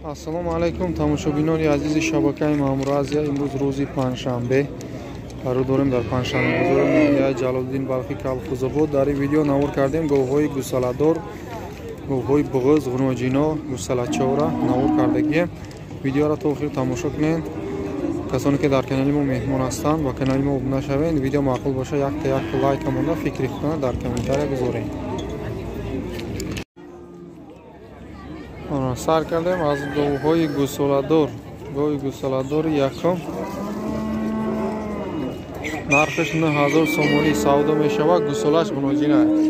Ассалому алайкум тамошобинони азизи шабакаи Маъмур Азия. Имрӯз рӯзи панҷшанбе қарор дорем дар панҷшанбе бозори ноҳияи Ҷалолиддин Балхӣ Калхузобод. Дар ин видео навор кардем говҳои гусаладор, говҳои буғыз, ғуноҷино, гусалачора навор кардагием. Видеоро то охир тамошо кунед. Касоне ки дар канали мо меҳмон ҳастанд, ба канали мо обуна шавед. Видео маъқул боша, якта як лайка монда, фикри худтона дар комментария гузоред. Сар кардем аз говҳои гусоладор. Гови гусоладори якум нархаш 9000 сомонӣ савдо мешавад. Гусолаш муноҷин аст,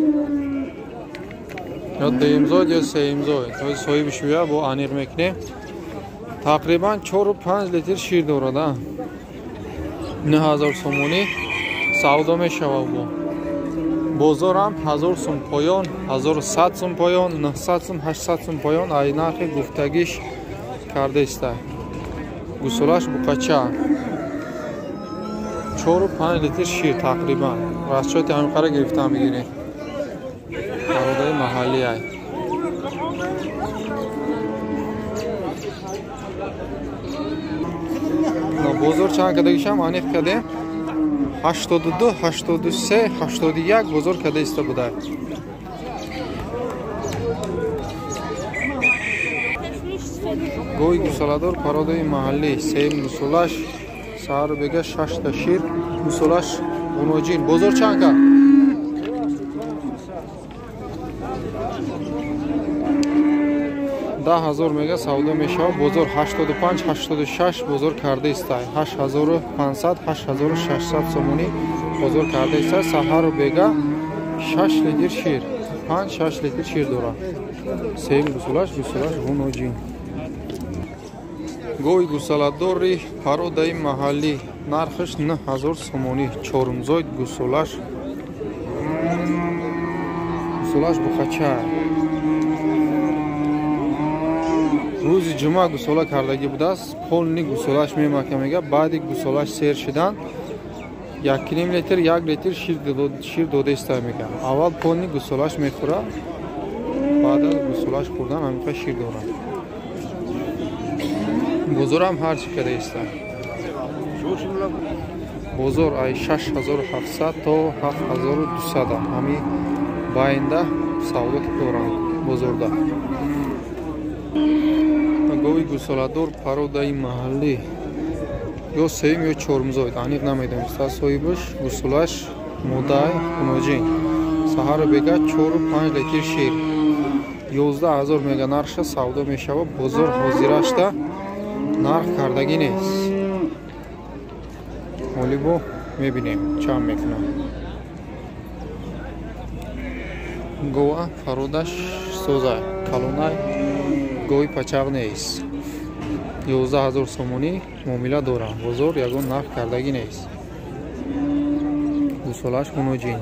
ё дуюмзод ё сеюмзод. Соҳибиш бия бо аниқ мекунем. Тақрибан 4-5 литр шир дорад. 9000 сомонӣ савдо мешавад. Бо бозорам 1000 сум поён, 1100 сум поён, 900 сум, 800 сум поён ай нархи гуфтагиш кардаиста. Гусолаш буқача 4-5 литр шир тақрибан. Расчоти ҳамқара гирифта мегирем. Пародаи маҳалли ай. Бозор чанд кадагишам аниқ кадем. 82, 83, 81 бозор када иста буда. Гови гусоладор пародаи маҳаллӣ, сеюм гусолаш, саҳару бега 6 та шир, гусолаш ғуноҷин. Бозор чанд кард? 10000 мега савдо мешавад. Бозор 85, 86 бозор карда иста. 8500, 8600 сомонӣ бозор карда иста. Саҳару бега 6 литр шир, 5-6 литр шир дорад. Сеюм гусолаш, гусолаш ғуноҷин. Гови гусоладори пародаи маҳаллӣ нархаш 9000 сомонӣ. Чорумзоид гусолаш, гусолаш буқача. Рӯзи ҷумъа гусола кардагӣ будааст. Полни гусолаш мемака мега. Баъди гусолаш сер шидан 1,5 литр, 1 литр шир дода иста мега. Аввал полни гусолаш мехӯра, баъд аз гусолаш хӯрдан ҳаминқа шир дорад. Бозорам ҳар чӣ када иста. Бозор ай 6700 то 7200 ҳами байнда савдо доранд бозорда. Гови гусоладор пародаи маҳаллӣ ё сеюм ё чорумзоид аниқ намедонем. Соҳибаш гусолаш модай хуноҷин. Саҳару бега 4-5 литр шир. 11000 мега нархша савдо мешавад. Бозор ҳозирашта нарх кардагӣ нест. Ҳолибо мебинем чанд мекунад. Гова пародаш соза калонай, гови пачақ нест. 11000 сомонӣ муомила дорам. Бозор ягон нарх кардагӣ нест. Гусолаш хуноҷин.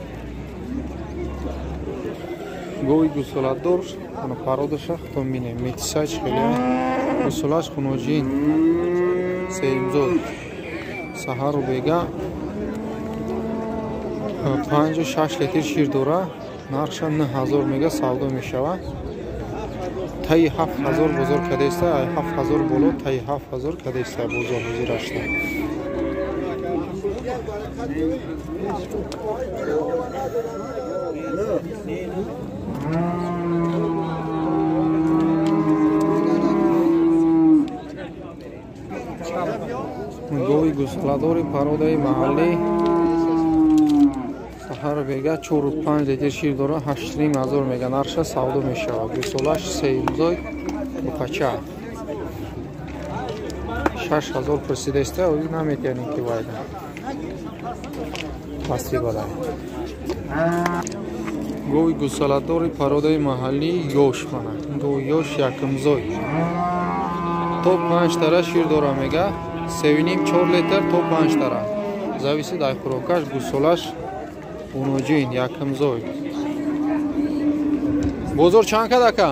Гови гусоладор пародаша худтон бинем. Метисач хеле. Гусолаш хуноҷин, сеюмзод. Саҳару бега 5-6 литр шир дора. Нархша 9000 мега савдо мешавад. Таи 7000 бозор када иста, 7000 боло, таи 7000 када иста бозор ҳозирашта. Гови гусоладори пародаи маҳаллӣ саҳару бега 4-5 литр шир дора. 8500 мега нархша савдо мешавад. Гусолаш сеюмзой буқача. 6000 пурсида иста, ои наметиянем ки вайда пасти балай. Гови гусоладори пародаи маҳаллӣ ёш мана. Гови ёш якумзой. То 5 тара шир дора мега. 3,5-4 литр то 5 тара. Зависит ай хӯрокаш. Гусолаш уноҷин, якумзой. Бозор чанд кад ака?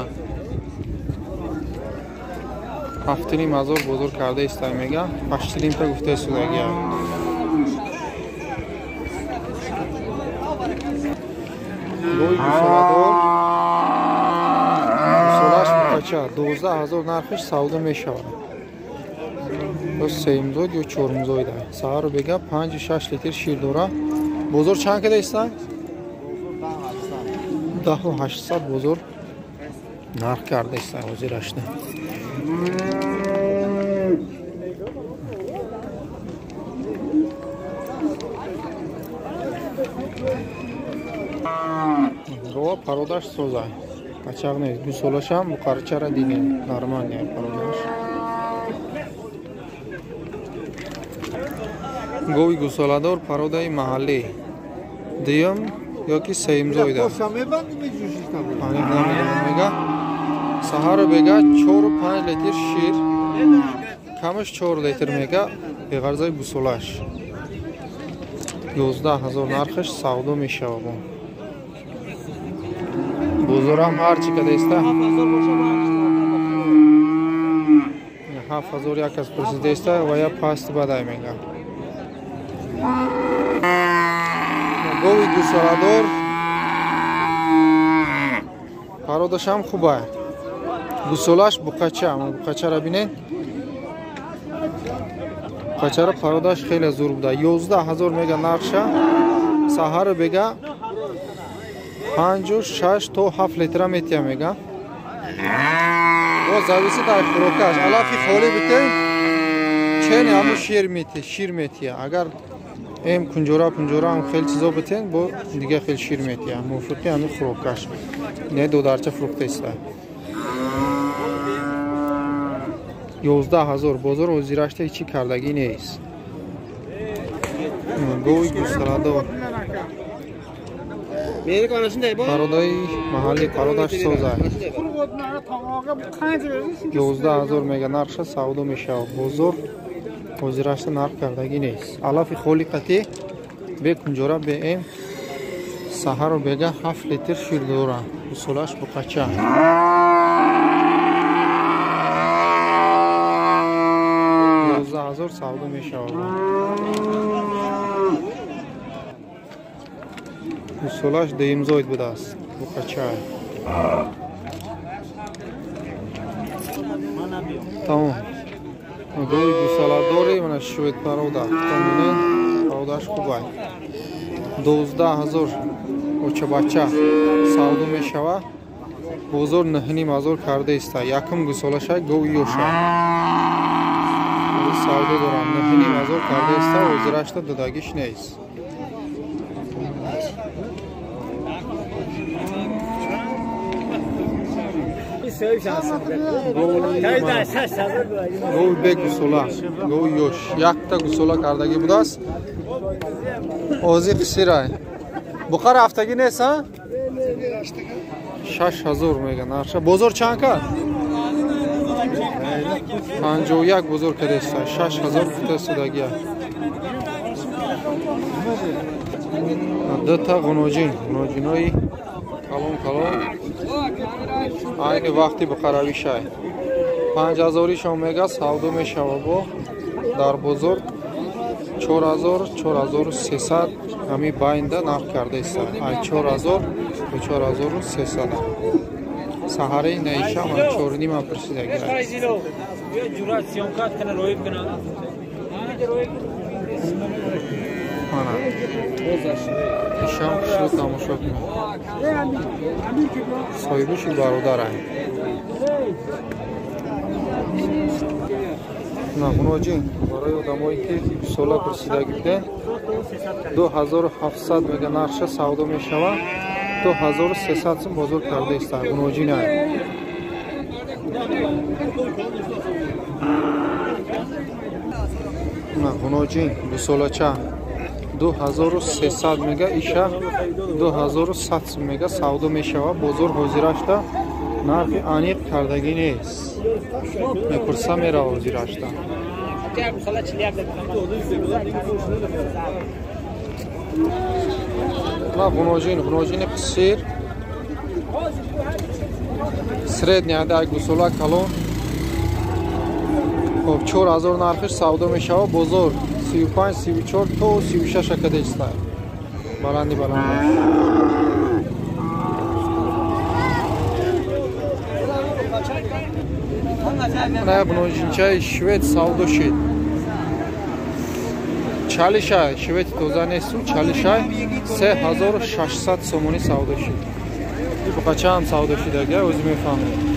7500 бозор карда иста мега. 85 та гуфта истодагия. Гови гусоладор, гусолаш Очабача 12 000 нархиш савдо мешавад. Ё сеюмзоид ё чорумзоид. Саҳару бега 5-6 литр шир дора. Бозор чанд када иста? 10 800 бозор нарх карда иста ҳозирашда. Гова пародаш созай. Қачақ нест. Гусолашам буқарчара дидем. Нормальная пародаш. Гови гусоладор пародаи маҳаллӣ. Дуюм ёки сеюмзоида. Аниқ намедонам мега. Саҳару бега 4-5 литр шир. Камаш 4 литр мега беғарзаи гусолаш. 11 000 нархаш савдо мешавад. Бозорам ҳар чӣ када иста. 7000 як аз пурсида иста ва я паст бадай мега. Гови гусоладор пародашам хуба. Гусолаш буқача, буқачара бинед. Буқачара пародаш хеле зур буда. 11 000 мега нархша. Саҳару бега 5-6 то 7 литра метия мега. Бо зависит аз хӯрокаш. Алафи холӣ битем, чени ҳаму шир метия, шир метия. Агар эм кунҷора пунҷора ҳам хел чизо битен, бо дига хел шир метия. Мувофиқи ҳами хӯрокаш. Не додарча фурӯхта иста. 11 000 бозор ҳозирашта ҳечи кардагӣ нест. Гови гусаладор. Пародаи маҳалли пародаш соза. 11 000 мега нархша савдо мешавад. Бозор ҳозирашта нарх кардагӣ нест. Алафи холи қатӣ бе кунҷора бе эм саҳару бега 7 литр шир дора. Гусолаш буқача. 11 000 савдо мешавад. Гусолаш дуюмзоид будааст. Буқача. Тамом. Гови гусоладори мана швед парода. Тамонен пародаш хубай. 12 000 очабача савдо мешавад. Бозор 9 500 карда иста. Якум гусолаша гови ёша. Савдо дорам. 9 500 карда иста, ҳозирашта додагиш нест. Гови бе гусола, гови ёш. Якта гусола кардагӣ будааст. Ози қисирай. Буқа рафтагӣ нест, а? 6000 мега нарша. Бозор чанд кард? 51 бозор кардеста. 6000 гуфта истодагия. Дута ғуноҷин, ғуноҷинои калон калон. Айни вақти буқаравишай. 5000-ишон мега савдо мешава бо дар бозор 4000, 4300 ҳами байнда нарх карда иста. Ай 4000 то 4300. Саҳараи наишам 4,5 пурсидагӣ. Ана. Ишам хушрӯ тамошо кунед. Соҳибуши бародарай. На ғуноҷин барои одамое ки сола пурсидагӣ будем 2700 мега нархша савдо мешавад. 2300 сум бозор карда иста. Ғуноҷин ай. На ғуноҷин дусолача 2300 мега иша 2100 сум мега савдо мешавад. Бозор ҳозирашта нархи аниқ кардагӣ нест. Мепурса мерава ҳозирашта. На ғуноҷин, ғуноҷини қисир средний дай гусола калон. Хоб 4000 нархиш савдо мешавад. Бозор 35, 34 то 36 акада иста. Баланди баланд. Як ножинчаи швед савдо шид. Чалишай, шведи тоза несту, чалишай 3600 сомонӣ савдо шид. Буқачаам савдо шидага, o'zi мефаҳмед.